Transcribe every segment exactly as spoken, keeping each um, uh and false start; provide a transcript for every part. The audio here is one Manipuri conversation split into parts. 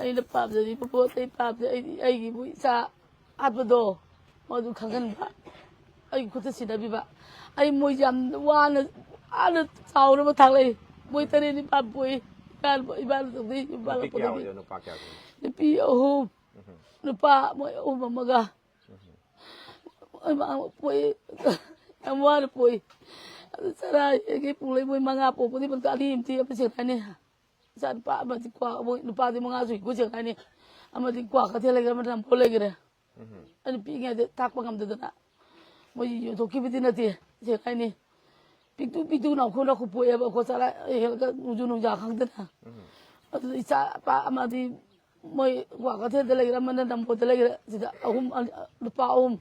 ꯑꯩꯅ ꯄꯥꯝꯖꯔꯤꯕ ꯄꯣꯠ ꯑꯇꯩ ꯄꯥꯝꯗꯦ꯫ ꯑꯩꯗꯤ ꯑꯩꯒꯤ ꯏꯆꯥ ꯍꯥꯠꯄꯗꯣ ꯃꯗꯨ ꯈꯪꯍꯟꯕ, ꯑꯩꯒꯤ ꯈꯨꯠꯇ ꯁꯤꯟꯅꯕꯤꯕ꯫ ꯑꯩ ꯃꯣꯏ ꯌꯥꯝ ꯋꯥꯅ, ꯋꯥꯅ ꯆꯥꯎꯅꯕ ꯊꯥꯛꯂꯛꯏ꯫ ꯃꯣꯏ ꯇꯔꯦꯠ ꯅꯤꯄꯥꯜ ꯄꯣꯛꯏ꯫ ꯏꯃꯥꯅ, ꯏꯃꯥꯅ ꯇꯧꯗꯣꯏ ꯌꯨꯝ ꯅꯨꯄꯤ ꯄꯥꯜꯂꯛꯄꯗꯒꯤ꯫ ꯀꯌꯥ ꯑꯣꯏꯗꯣꯏꯅꯣ, ꯅꯨꯄꯥ ꯀꯌꯥ ꯑꯣꯏꯗꯣꯏꯅꯣ? ꯅꯨꯄꯤ ꯑꯍꯨꯝ꯫ ꯎꯝ꯫ ꯅꯨꯄꯥ ꯃꯣꯏ ꯑꯍꯨꯝ ꯑꯃꯒ꯫ ꯎꯝ꯫ ꯃꯣꯏ ꯃꯥ ꯄꯣꯛꯏ꯫ ꯌꯥꯝ ꯋꯥꯅ ꯄꯣꯛꯏ꯫ ꯑꯗꯨ ꯆꯔꯥ ꯍꯦꯛꯀꯦ ꯄꯨꯂꯩ ꯃꯣꯏ ꯃꯉꯥ ꯄꯣꯛꯄꯗꯤ ꯃꯔꯛꯇ ꯑꯅꯤ ꯑꯃꯗꯤ ꯑꯃ ꯆꯦꯟꯈ꯭ꯔꯅꯤ꯫ ꯏꯆꯥ ꯅꯨꯄꯥ ꯑꯃꯗꯤ ꯀ꯭ꯋꯥ, ꯃꯣꯏ ꯅꯨꯄꯥꯗꯤ ꯃꯉꯥꯁꯨ ꯍꯤꯡꯒꯣꯜ ꯆꯦꯟꯈ꯭ꯔꯅꯤ꯫ ꯑꯃꯗꯤ ꯀ꯭ꯋꯥ ꯀꯩꯊꯦꯜ ꯂꯩꯈ꯭ꯔꯦ, ꯑꯃꯅ ꯅꯝꯕꯣꯜ ꯂꯩꯈ꯭ꯔꯦ꯫ ꯎꯝ꯫ ꯑꯩꯅ ꯄꯤꯛꯏꯉꯩꯗ ꯊꯥꯛꯄ ꯉꯝꯗꯗꯅ ꯃꯣꯏ ꯌꯣꯟꯊꯣꯛꯈꯤꯕꯗꯤ ꯅꯠꯇꯦ꯫ ꯁꯦꯡꯅ ꯍꯥꯏꯅꯤ, ꯄꯤꯛꯇꯨ ꯄꯤꯛꯇꯨ ꯅꯥꯎꯈꯣꯏ ꯅꯥꯎꯈꯣꯏ ꯄꯣꯛꯑꯦꯕ, ꯑꯩꯈꯣꯏ ꯆꯥꯔꯥ ꯍꯦꯜꯂꯒ ꯅꯣꯡꯖꯨ ꯅꯨꯡꯖꯥ ꯈꯪꯗꯅ꯫ ꯎꯝ꯫ ꯑꯗꯨꯗ ꯏꯆꯥ ꯑꯄꯥ ꯑꯃꯗꯤ ꯃꯣꯏ ꯀ꯭ꯋꯥꯀꯩꯊꯦꯜꯗ ꯂꯩꯈ꯭ꯔꯦ, ꯑꯃꯅ ꯅꯝꯕꯣꯜꯗ ꯂꯩꯈ꯭ꯔꯦ꯫ ꯁꯤꯗ ꯑꯍꯨꯝ, ꯅꯨꯄꯥ ꯑꯍꯨꯝ,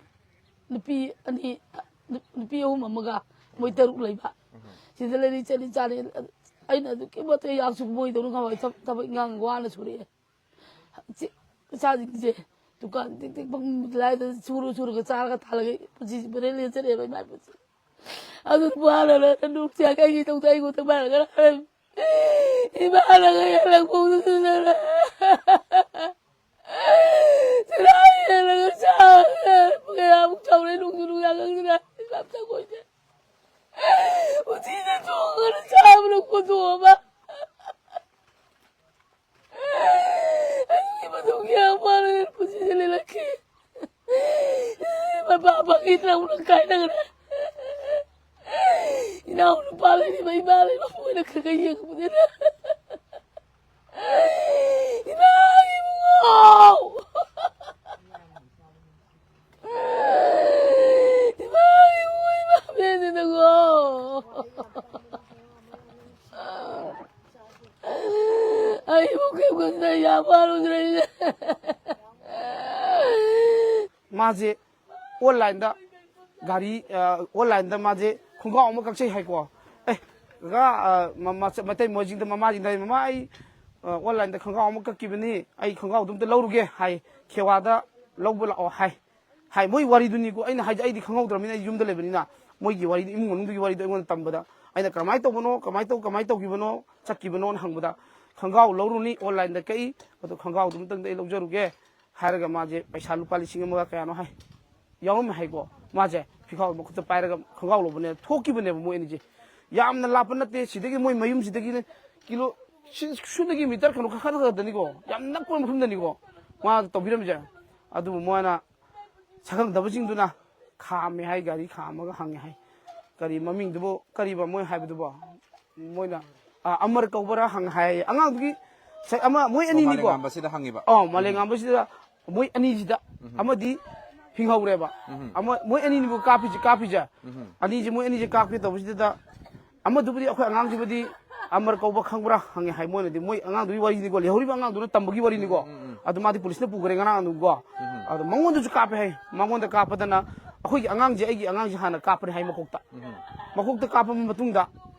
ꯅꯨꯄꯤ ꯑꯅꯤ, ꯅꯨꯄꯤ ꯑꯍꯨꯝ ꯑꯃꯒ ꯃꯣꯏ ꯇꯔꯨꯛ ꯂꯩꯕ꯫ ꯎꯝ꯫ ꯁꯤꯗ ꯂꯩꯔꯤ ꯆꯠꯂꯤ ꯆꯥꯔꯤ꯫ ꯑꯩꯅ ꯑꯗꯨꯛꯀꯤ ꯃꯇꯤꯛ ꯌꯥꯝ ꯁꯨ ꯃꯣꯏꯗꯧꯅ ꯉꯝꯃꯣꯏ꯫ ꯊꯕꯛ ꯏꯪꯈꯥꯡ ꯋꯥꯅ ꯁꯨꯔꯛꯑꯦ꯫ ꯆꯦ-, ꯏꯆꯥꯁꯤꯡꯁꯦ ꯗꯨꯀꯥꯟ ꯇꯤꯛ ꯇꯤꯛ ꯐꯝ ꯂꯥꯏꯗ ꯁꯨꯔ ꯁꯨꯔꯒ ꯆꯥꯔꯒ ꯊꯥꯜꯂꯒ ꯄꯨꯟꯁꯤꯁꯤ ꯃꯔꯦꯜ ꯂꯦꯟꯖꯔꯛꯑꯦꯕ ꯏꯃꯥ ꯏꯄꯥꯁꯦ꯫ ꯑꯗꯨ ꯋꯥꯅ ꯅꯨꯡꯁꯤ ꯀꯩꯒꯤ ꯇꯧꯗ ꯑꯩꯉꯣꯟꯗ ꯃꯥꯅ ꯈꯔ ꯍꯥꯏꯔꯝꯃꯤ꯫ ꯏꯃꯥꯅ ꯀꯩ ꯍꯜꯂꯛꯄꯗꯨꯗꯅ ꯆꯤꯔꯥꯏ ꯍꯦꯜꯂꯒ ꯆꯥꯔꯒ ꯀꯌꯥꯃꯨꯛ ꯆꯥꯎꯔꯦ ꯅꯨꯡꯁꯨ ꯅꯨꯡꯌꯥ ꯈꯪꯗꯅ ꯏꯃꯥ ꯆꯪꯉꯣꯏꯗꯦ꯫ ꯎꯆꯤꯗ ꯇꯣꯡꯉꯒ ꯆꯥꯕꯅ ꯈꯣꯟꯗꯣꯛꯑꯕ꯫ ꯑꯩꯒꯤ ꯃꯇꯨꯡꯒꯤ ꯑꯃ ꯄꯨꯟꯁꯤꯁꯦ ꯂꯦꯜꯂꯛꯈꯤ꯫ ꯃꯄꯥ ꯐꯪꯈꯤꯗ꯭ꯔꯥ ꯑꯃꯨꯛ ꯀꯥꯏꯅꯈ꯭ꯔꯦ꯫ ꯏꯅꯥꯎ ꯅꯨꯄꯥ ꯂꯩꯔꯤꯕ ꯏꯃꯥ ꯂꯩꯕ ꯃꯣꯏꯅ ꯈꯔ ꯈꯔ ꯌꯦꯡꯉꯛꯄꯅꯤꯅ꯫ ꯏꯃꯥ ꯏꯕꯨꯡꯉꯣ! ꯏꯃꯥ ꯏꯕꯨꯡꯉꯣ, ꯏꯃꯥ ꯄꯦꯟꯗꯦꯗꯀꯣ꯫ ꯑꯩꯕꯨ ꯀꯩꯝ ꯈꯪꯗꯦ, ꯌꯥꯝ ꯋꯥꯔꯨꯗ꯭ꯔꯦ꯫ ꯃꯥꯁꯦ online-ꯗ ꯒꯥꯔꯤ, ꯑ, online-ꯗ ꯃꯥꯁꯦ ꯈꯣꯡꯒ꯭ꯔꯥꯎ ꯑꯃ ꯀꯛꯆꯩ ꯍꯥꯏꯀꯣ꯫ ꯑꯦ, ꯀꯀꯥ, ꯑ, ꯃ-, ꯃ-, ꯃꯇꯩ ꯃꯣꯏꯁꯤꯡꯗ ꯃꯃꯥꯁꯤꯡꯗ ꯍꯥꯏ, "ꯃꯃꯥ, ꯑꯩ, ꯑ, online-ꯗ ꯈꯣꯡꯒ꯭ꯔꯥꯎ ꯑꯃ ꯀꯛꯈꯤꯕꯅꯤ, ꯑꯩ ꯈꯣꯡꯒ꯭ꯔꯥꯎꯗꯨ ꯑꯝꯇ ꯂꯧꯔꯨꯒꯦ" ꯍꯥꯏ꯫ ꯈꯦꯋꯥꯗ ꯂꯧꯕ ꯂꯥꯛꯑꯣ ꯍꯥꯏ꯫ ꯍꯥꯏ, ꯃꯣꯏ ꯋꯥꯔꯤꯗꯨꯅꯤꯀꯣ ꯑꯩꯅ ꯍꯥꯏꯁꯦ, ꯑꯩꯗꯤ ꯈꯪꯍꯧꯗ꯭ꯔꯕꯅꯤꯅ, ꯑꯩ ꯌꯨꯝꯗ ꯂꯩꯕꯅꯤꯅ꯫ ꯃꯣꯏꯒꯤ ꯋꯥꯔꯤꯗꯨ, ꯏꯃꯨꯡ ꯃꯅꯨꯡꯗꯨꯒꯤ ꯋꯥꯔꯤꯗꯨ ꯑꯩꯉꯣꯟꯗ ꯇꯝꯕꯗ, ꯑꯩꯅ "ꯀꯔꯝꯍꯥꯏꯅ ꯇꯧꯕꯅꯣ, ꯀꯃꯥꯏꯅ ꯇꯧ-, ꯀꯃꯥꯏꯅ ꯇꯧꯈꯤꯕꯅꯣ, ꯆꯠꯈꯤꯕꯅꯣꯅ" ꯍꯪꯕꯗ, ꯈꯣꯡꯒ꯭ꯔꯥꯎ ꯂꯧꯔꯨꯅꯤ, ꯑꯣꯟꯂꯥꯏꯟꯗ ꯀꯛꯏ, ꯑꯗꯣ ꯈꯣꯡꯒ꯭ꯔꯥꯎꯗꯨ ꯑꯃꯇꯪꯗ ꯑꯩ ꯂꯧꯖꯔꯨꯒꯦ ꯍꯥꯏꯔꯒ ꯃꯥꯁꯦ ꯄꯩꯁꯥ ꯂꯨꯄꯥ ꯂꯤꯁꯤꯡ ꯑꯃꯒ ꯀꯌꯥꯅꯣ ꯍꯥꯏ, ꯌꯥꯎꯔꯝꯃꯦ ꯍꯥꯏꯀꯣ꯫ ꯃꯥꯁꯦ ꯐꯤꯈꯥꯎ ꯃꯈꯨꯠꯇ ꯄꯥꯏꯔꯒ ꯈꯣꯡꯒ꯭ꯔꯥꯎ ꯂꯧꯕꯅꯦ, ꯊꯣꯛꯈꯤꯕꯅꯦꯕ ꯃꯣꯏ ꯑꯅꯤꯁꯦ꯫ ꯌꯥꯝꯅ ꯂꯥꯞꯄ ꯅꯠꯇꯦ, ꯁꯤꯗꯒꯤ ꯃꯣꯏ ꯃꯌꯨꯝꯁꯤꯗꯒꯤꯅꯦ ꯀꯤꯂꯣ ꯁꯤ-, ꯁꯨꯗꯒꯤ ꯃꯤꯇꯔ ꯀꯩꯅꯣ ꯈꯔ ꯈꯛꯇꯅꯤꯀꯣ, ꯌꯥꯝ ꯅꯛꯄ ꯃꯐꯝꯗꯅꯤꯀꯣ ꯃꯥ ꯇꯧꯕꯤꯔꯝꯃꯤꯁꯦ꯫ ꯑꯗꯨꯕꯨ ꯃꯣꯏꯅ ꯁꯛꯈꯪꯗꯕꯁꯤꯡꯗꯨꯅ ꯈꯥꯝꯃꯦ ꯍꯥꯏ, ꯒꯥꯔꯤ ꯈꯥꯝꯃꯒ ꯍꯪꯉꯦ ꯍꯥꯏ꯫ ꯀꯔꯤ ꯃꯃꯤꯡꯗꯨꯕꯨ, ꯀꯔꯤꯕ ꯃꯣꯏ ꯍꯥꯏꯕꯗꯨꯕꯣ? ꯃꯣꯏꯅ, ꯑ, ꯑꯃꯔ ꯀꯧꯕꯔꯥ ꯍꯪꯉꯦ ꯍꯥꯏ꯫ ꯑꯉꯥꯡꯗꯨꯒꯤ ꯁꯛ ꯑꯃ, ꯃꯣꯏ ꯑꯣ, ꯑꯅꯤꯅꯤꯀꯣ꯫ ꯃꯥꯂꯦꯝꯉꯥꯟꯕꯁꯤꯗ ꯍꯪꯉꯤꯕ? ꯑꯣ, ꯎꯝ꯫ ꯃꯥꯂꯦꯝꯉꯥꯟꯕꯁꯤꯗ ꯃꯣꯏ ꯑꯅꯤꯁꯤꯗ ꯎꯝ꯫ ꯑꯃꯗꯤ ꯍꯤꯡꯍꯧꯔꯦꯕ꯫ ꯎꯝ꯫ ꯑꯃ, ꯃꯣꯏ ꯑꯅꯤꯅꯤꯕꯨ ꯀꯥꯞꯄꯤꯁꯦ, ꯀꯥꯞꯄꯤꯁꯦ꯫ ꯎꯝ꯫ ꯑꯅꯤꯁꯦ ꯃꯣꯏ ꯑꯅꯤꯁꯦ ꯀꯥꯞꯀꯦ ꯇꯧꯕꯁꯤꯗ ꯑꯃꯗꯨꯕꯨꯗꯤ ꯑꯩꯈꯣꯏ ꯑꯉꯥꯡꯁꯤꯕꯨꯗꯤ ꯑꯃꯔ ꯀꯧꯕ ꯈꯪꯕ꯭ꯔꯥ ꯍꯪꯉꯦ ꯍꯥꯏ꯫ ꯃꯣꯏꯅꯗꯤ ꯃꯣꯏ ꯑꯉꯥꯡꯗꯨꯒꯤ ꯋꯥꯔꯤꯅꯤꯀꯣ, ꯂꯩꯍꯧꯔꯤꯕ ꯑꯉꯥꯡꯗꯨꯅ ꯇꯝꯕꯒꯤ ꯋꯥꯔꯤꯅꯤꯀꯣ꯫ ꯎꯝ, ꯎꯝ, ꯎꯝ꯫ ꯑꯗꯨ ꯃꯥꯗꯤ ꯄꯨꯂꯤꯁꯅ ꯄꯨꯈ꯭ꯔꯦ ꯉꯔꯥꯡ ꯑꯗꯨꯝꯀꯣ꯫ ꯎꯝ꯫ ꯑꯗꯣ ꯃꯉꯣꯟꯗꯁꯨ ꯀꯥꯞꯄꯦ ꯍꯥꯏ꯫ ꯃꯉꯣꯟꯗ ꯀꯥꯞꯄꯗꯅ ꯑꯩꯈꯣꯏꯒꯤ ꯑꯉꯥꯡꯁꯦ, ꯑꯩꯒꯤ ꯑꯉꯥꯡꯁꯦ ꯍꯥꯟꯅ ꯀꯥꯞꯄꯅꯦ ꯍꯥꯏ ꯃꯀꯣꯛꯇ꯫ ꯎꯝ꯫ ꯃꯀꯣꯛꯇ ꯀꯥꯞꯄ ꯃꯇꯨꯡꯗ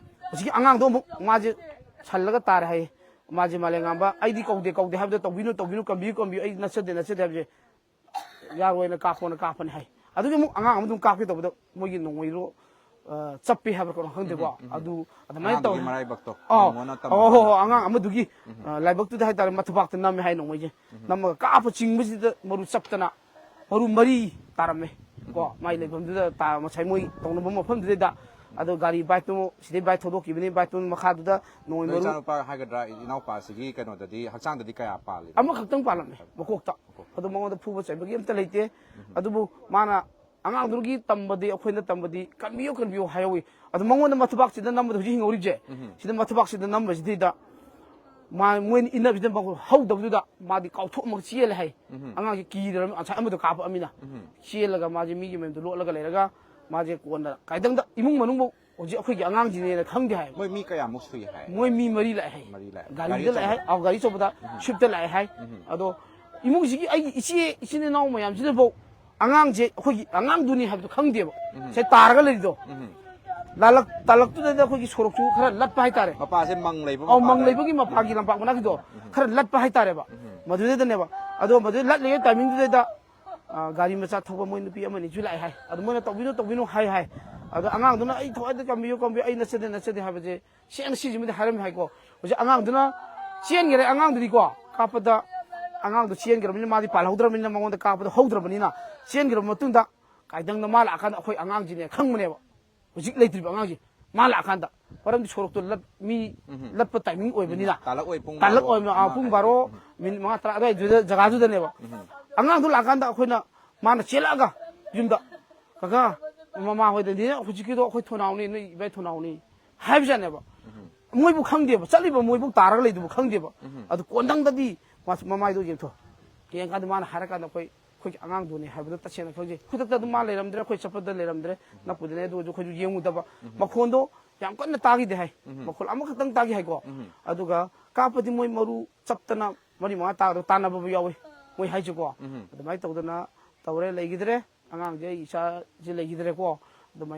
ꯍꯧꯖꯤꯛꯀꯤ ꯑꯉꯥꯡꯗꯣ ꯑꯃꯨꯛ ꯃꯥꯁꯦ ꯁꯜꯂꯒ ꯇꯥꯔꯦ ꯍꯥꯏ꯫ ꯃꯥꯁꯦ ꯃꯥꯂꯦꯝꯉꯥꯟꯕ, "ꯑꯩꯗꯤ ꯀꯧꯗꯦ, ꯀꯧꯗꯦ ꯍꯥꯏꯕꯗ ꯇꯧꯕꯤꯅꯨ, ꯇꯧꯕꯤꯅꯨ, ꯀꯟꯕꯤꯌꯨ, ꯀꯟꯕꯤꯌꯨ, ꯑꯩ ꯅꯠꯆꯗꯦ, ꯅꯠꯆꯗꯦ" ꯍꯥꯏꯕꯁꯦ ꯌꯥꯔꯣꯏꯅ ꯀꯥꯞꯄꯣꯅ ꯀꯥꯞꯄꯅꯦ ꯍꯥꯏ꯫ ꯑꯗꯨꯒꯤ ꯑꯃꯨꯛ ꯑꯉꯥꯡ ꯑꯃ ꯑꯗꯨꯝ ꯀꯥꯞꯀꯦ ꯇꯧꯕꯗ ꯃꯣꯏꯒꯤ ꯅꯣꯡꯃꯩꯗꯣ, ꯑ, ꯆꯞꯄꯦ ꯍꯥꯏꯕ꯭ꯔꯥ ꯀꯩꯅꯣ ꯈꯪꯗꯦꯀꯣ꯫ ꯎꯝ, ꯎꯝ, ꯎꯝ꯫ ꯑꯗꯨ ꯑꯗꯨꯃꯥꯏꯅ ꯑꯉꯥꯡꯗꯨꯒꯤ ꯇꯧꯋꯦ꯫ ꯃꯔꯥꯏꯕꯛꯇꯣ, ꯑꯧ, ꯅꯉꯣꯟꯗ ꯑꯧ, ꯍꯣ, ꯍꯣ, ꯇꯝꯕ ꯑꯉꯥꯡ ꯑꯃꯗꯨꯒꯤ, ꯎꯝ꯫ ꯑ, ꯂꯥꯏꯕꯛꯇꯨꯗ ꯍꯥꯏꯇꯥꯔꯦ, ꯃꯊꯕꯥꯛꯇ ꯅꯝꯃꯦ ꯍꯥꯏ ꯅꯣꯡꯃꯩꯁꯦ꯫ ꯎꯝ꯫ ꯅꯝꯃꯒ ꯀꯥꯞꯄ ꯆꯤꯡꯕꯁꯤꯗ ꯃꯔꯨ ꯆꯞꯇꯅ ꯃꯔꯨ ꯃꯔꯤ ꯇꯥꯔꯝꯃꯦ ꯀꯣ꯫ ꯎꯝ꯫ ꯃꯥꯏ ꯂꯩꯐꯝꯗꯨꯗ ꯇꯥ-, ꯉꯁꯥꯏ ꯃꯣꯏ ꯇꯧꯅꯕ ꯃꯐꯝꯗꯨꯗꯩꯗ꯫ ꯑꯗꯣ ꯒꯥꯔꯤ ꯕꯥꯏꯛꯇꯨ ꯁꯤꯗꯩ ꯕꯥꯏꯛ ꯊꯧꯗꯣꯛꯈꯤꯕꯅꯤ, ꯕꯥꯏꯛꯇꯨ ꯃꯈꯥꯗꯨꯗ ꯅꯣꯡꯃꯩ ꯅꯣꯏ ꯃꯔꯨ ꯏꯆꯥꯅꯨꯄꯥ ꯍꯥꯏꯒꯗ꯭ꯔꯥ, ꯏꯅꯥꯎꯄꯥꯁꯤꯒꯤ ꯀꯩꯅꯣꯗꯗꯤ, ꯍꯛꯆꯥꯡꯗꯗꯤ ꯀꯌꯥ ꯄꯥꯜꯂꯤ? ꯑꯃꯈꯛꯇꯪ ꯄꯥꯜꯂꯝꯃꯦ, ꯃꯀꯣꯛꯇ꯫ ꯃꯀꯣꯛꯇ꯫ ꯑꯗꯣ ꯃꯉꯣꯟꯗ ꯐꯨꯕ ꯆꯩꯕꯒꯤ ꯑꯝꯇ ꯂꯩꯇꯦ꯫ ꯎꯝ꯫ ꯑꯗꯨꯕꯨ ꯃꯥꯅ ꯑꯉꯥꯡꯗꯨꯒꯤ ꯇꯝꯕꯗꯤ, ꯑꯩꯈꯣꯏꯅ ꯇꯝꯕꯗꯤ "ꯀꯟꯕꯤꯌꯨ, ꯀꯟꯕꯤꯌꯨ" ꯍꯥꯏꯍꯧꯋꯤ꯫ ꯑꯗꯣ ꯃꯉꯣꯟꯗ ꯃꯊꯕꯥꯛꯁꯤꯗ ꯅꯝꯕꯗ ꯍꯧꯖꯤꯛ ꯍꯤꯡꯍꯧꯔꯤꯕꯁꯦ, ꯎꯝ꯫ ꯁꯤꯗ ꯃꯊꯕꯥꯛꯁꯤꯗ ꯅꯝꯕꯁꯤꯗꯩꯗ ꯃꯥ, ꯃꯣꯏꯅ ꯏꯟꯅꯕꯁꯤꯗ ꯃꯥ ꯍꯧꯗꯕꯗꯨꯗ ꯃꯥꯗꯤ ꯀꯥꯎꯊꯣꯛꯑꯝꯃꯒ ꯆꯦꯜꯂꯦ ꯍꯥꯏ꯫ ꯎꯝ꯫ ꯑꯉꯥꯡꯁꯦ ꯀꯤꯗ꯭ꯔꯕ ꯉꯁꯥꯏ ꯑꯃꯗꯣ ꯀꯥꯞꯄꯛꯑꯃꯤꯅ꯫ ꯎꯝ꯫ ꯆꯦꯜꯂꯒ ꯃꯥꯁꯦ ꯃꯤꯒꯤ ꯃꯌꯨꯝꯗ ꯂꯣꯠꯂꯒ ꯂꯩꯔꯒ ꯃꯥꯁꯦ ꯀꯣꯟꯅ ꯀꯥꯏꯗꯪꯗ ꯏꯃꯨꯡ ꯃꯅꯨꯡꯐꯥꯎ ꯍꯧꯖꯤꯛ ꯑꯩꯈꯣꯏꯒꯤ ꯑꯉꯥꯡꯁꯤꯅꯦꯅ ꯈꯪꯗꯦ ꯍꯥꯏ꯫ ꯃꯣꯏ ꯃꯤ ꯀꯌꯥꯃꯨꯛ ꯁꯨꯏ ꯍꯥꯏ? ꯃꯣꯏ ꯃꯤ ꯃꯔꯤ ꯂꯥꯛꯑꯦ ꯍꯥꯏ꯫ ꯃꯔꯤ ꯂꯥꯛꯑꯦ꯫ ꯒꯥꯔꯤꯗ ꯒꯥꯔꯤ ꯂꯥꯛꯑꯦ ꯍꯥꯏ꯫ ꯑꯆꯧꯕꯗ? ꯑꯧ, ꯒꯥꯔꯤ ꯑꯆꯧꯕꯗ, ꯎꯝ꯫ ꯁ꯭ꯋꯤꯐꯇ ꯂꯥꯛꯑꯦ ꯍꯥꯏ꯫ ꯎꯝ꯫ ꯑꯗꯣ ꯏꯃꯨꯡꯁꯤꯒꯤ ꯑꯩꯒꯤ ꯏꯆꯦ, ꯏꯆꯤꯟ ꯏꯅꯥꯎ ꯃꯌꯥꯝꯁꯤꯅꯐꯥꯎ ꯑꯉꯥꯡꯁꯦ ꯑꯩꯈꯣꯏꯒꯤ ꯑꯉꯥꯡꯗꯨꯅꯤ ꯍꯥꯏꯕꯗꯣ ꯈꯪꯗꯦꯕ꯫ ꯎꯝ꯫ ꯉꯁꯥꯏ ꯇꯥꯔꯒ ꯂꯩꯔꯤꯗꯣ꯫ ꯎꯝ꯫ ꯂꯥꯂꯛ-, ꯇꯥꯂꯛꯇꯨꯗꯩꯗ ꯑꯩꯈꯣꯏꯒꯤ ꯁꯣꯔꯣꯛꯁꯨ ꯈꯔ ꯂꯠꯄ ꯍꯥꯏꯇꯥꯔꯦ꯫ ꯃꯄꯥꯁꯦ ꯃꯪ ꯂꯩꯕ ꯑꯧ, ꯃꯪ ꯃꯄꯥꯗ? ꯂꯩꯕꯒꯤ ꯃꯄꯥꯒꯤ ꯎꯝ꯫ ꯂꯝꯄꯥꯛ ꯃꯅꯥꯛꯀꯤꯗꯣ ꯎꯝ꯫ ꯈꯔ ꯂꯠꯄ ꯍꯥꯏꯇꯥꯔꯦꯕ꯫ ꯎꯝ꯫ ꯃꯗꯨꯗꯩꯗꯅꯦꯕ꯫ ꯑꯗꯣ ꯃꯗꯨꯗꯩ ꯂꯠꯂꯤꯉꯩ ꯇꯥꯏꯃꯤꯡꯗꯨꯗꯩꯗ, ꯑ, ꯒꯥꯔꯤ ꯃꯆꯥ ꯊꯧꯕ ꯃꯣꯏ ꯅꯨꯄꯤ ꯑꯃꯅꯤꯁꯨ ꯂꯥꯛꯑꯦ ꯍꯥꯏ꯫ ꯑꯗꯣ ꯃꯣꯏꯅ "ꯇꯧꯕꯤꯅꯨ, ꯇꯧꯕꯤꯅꯨ" ꯍꯥꯏ ꯍꯥꯏ꯫ ꯑꯗꯣ ꯑꯉꯥꯡꯗꯨꯅ "ꯑꯩ ꯊꯋꯥꯏꯗ ꯀꯟꯕꯤꯌꯨ, ꯀꯟꯕꯤꯌꯨ, ꯑꯩ ꯅꯠꯆꯗꯦ, ꯅꯠꯆꯗꯦ" ꯍꯥꯏꯕꯁꯦ ꯁꯦꯡꯅ ꯁꯤꯁꯤꯃꯗꯤ ꯍꯥꯏꯔꯝꯃꯦ ꯍꯥꯏꯀꯣ꯫ ꯍꯧꯖꯤꯛ ꯑꯉꯥꯡꯗꯨꯅ ꯆꯦꯟꯈꯔꯦ ꯑꯉꯥꯡꯗꯨꯗꯤꯀꯣ꯫ ꯀꯥꯞꯄꯗ ꯑꯉꯥꯡꯗꯣ ꯆꯦꯟꯈ꯭ꯔꯕꯅꯤꯅ, ꯃꯥꯗꯤ ꯄꯥꯜꯍꯧꯗ꯭ꯔꯕꯅꯤꯅ, ꯃꯉꯣꯟꯗ ꯀꯥꯞꯄꯗ ꯍꯧꯗ꯭ꯔꯕꯅꯤꯅ, ꯆꯦꯟꯈ꯭ꯔꯕ ꯃꯇꯨꯡꯗ ꯀꯥꯏꯗꯪꯗ ꯃꯥ ꯂꯥꯛꯑꯀꯥꯟꯗ ꯑꯩꯈꯣꯏ ꯑꯉꯥꯡꯁꯤꯅꯦ ꯈꯪꯕꯅꯦꯕ, ꯍꯧꯖꯤꯛ ꯂꯩꯇ꯭ꯔꯤꯕ ꯑꯉꯥꯡꯁꯦ꯫ ꯃꯥ ꯂꯥꯛꯑꯀꯥꯟꯗ, ꯃꯔꯝꯗꯤ ꯁꯣꯔꯣꯛꯇꯣ ꯂꯠ-, ꯃꯤ ꯎꯝ꯫ ꯂꯠꯄ ꯇꯥꯏꯃꯤꯡ ꯑꯣꯏꯕꯅꯤꯅ꯫ ꯇꯥꯂꯛ ꯑꯣꯏ, ꯄꯨꯡ ꯇꯥꯂꯛ ꯕꯥꯔꯣ, ꯑꯣꯏꯕꯅ, ꯑꯥ, ꯃꯉꯥ ꯄꯨꯡ ꯍꯥꯏꯕ꯫ ꯕꯥꯔꯣ, ꯎꯝ꯫ ꯃꯤꯅꯤꯠ ꯃꯉꯥ, ꯇꯔꯥ ꯑꯗꯨꯋꯥꯏꯗꯨꯗ, ꯖꯒꯥꯗꯨꯗꯅꯦꯕ꯫ ꯎꯝ꯫ ꯑꯉꯥꯡꯗꯣ ꯂꯥꯛꯑꯀꯥꯟꯗ ꯑꯩꯈꯣꯏꯅ, ꯃꯥꯅ ꯆꯦꯜꯂꯛꯑꯒ ꯌꯨꯝꯗ, "ꯀꯀꯥ, ꯃꯃꯥ ꯍꯣꯏꯗꯗꯤ ꯍꯧꯖꯤꯛꯀꯤꯗꯣ ꯑꯩꯈꯣꯏ ꯊꯣꯅꯥꯎꯅꯤ, ꯅꯣꯏ ꯏꯕꯥꯏ ꯊꯣꯅꯥꯎꯅꯤ" ꯍꯥꯏꯕꯖꯥꯠꯅꯦꯕ꯫ ꯎꯝ꯫ ꯃꯣꯏꯕꯨ ꯈꯪꯗꯦꯕ, ꯆꯠꯂꯤꯕ ꯃꯣꯏꯕꯨ ꯇꯥꯔꯒ ꯂꯩꯗꯨꯕꯨ ꯈꯪꯗꯦꯕ꯫ ꯎꯝ꯫ ꯑꯗꯨ ꯀꯣꯟꯗꯪꯗꯗꯤ ꯃꯥ-, ꯃꯃꯥꯏꯗꯣ ꯌꯦꯡꯊꯣꯛ-, ꯌꯦꯡꯀꯥꯟꯗ ꯃꯥꯅ ꯍꯥꯏꯔꯀꯥꯟꯗ ꯑꯩꯈꯣꯏ, ꯑꯩꯈꯣꯏꯒꯤ ꯑꯉꯥꯡꯗꯨꯅꯦ ꯍꯥꯏꯕꯗꯣ ꯇꯁꯦꯡꯅ ꯈꯪꯖꯩ꯫ ꯈꯨꯗꯛꯇ ꯑꯗꯨꯝ ꯃꯥ ꯂꯩꯔꯝꯗ꯭ꯔꯦ, ꯑꯩꯈꯣꯏ ꯆꯠꯄꯗ ꯂꯩꯔꯝꯗ꯭ꯔꯦ, ꯅꯛꯄꯗꯅꯦ꯫ ꯑꯗꯨ ꯑꯣꯏꯔꯁꯨ ꯑꯩꯈꯣꯏꯁꯨ ꯌꯦꯡꯉꯨꯗꯕ꯫ ꯎꯝ꯫ ꯃꯈꯣꯟꯗꯣ ꯌꯥꯝ ꯀꯟꯅ ꯇꯥꯈꯤꯗꯦ ꯍꯥꯏ꯫ ꯎꯝ꯫ ꯃꯈꯣꯜ ꯑꯃꯈꯛꯇꯪ ꯇꯥꯈꯤ ꯍꯥꯏꯀꯣ꯫ ꯎꯝ꯫ ꯑꯗꯨꯒ ꯀꯥꯞꯄꯗꯤ ꯃꯣꯏ ꯃꯔꯨ ꯆꯞꯇꯅ ꯃꯔꯤ ꯃꯉꯥ ꯇꯥꯔꯒ ꯇꯥꯟꯅꯕꯕꯨ ꯌꯥꯎꯋꯤ, ꯃꯣꯏ ꯍꯥꯏꯁꯦꯀꯣ꯫ ꯎꯝ꯫ ꯑꯗꯨꯃꯥꯏꯅ ꯇꯧꯗꯅ ꯇꯧꯔꯦ, ꯂꯩꯈꯤꯗ꯭ꯔꯦ꯫ ꯑꯉꯥꯡꯁꯦ ꯑꯩ ꯏꯆꯥꯁꯦ ꯂꯩꯈꯤꯗ꯭ꯔꯦꯀꯣ꯫ ꯑꯗꯨꯃꯥꯏꯅ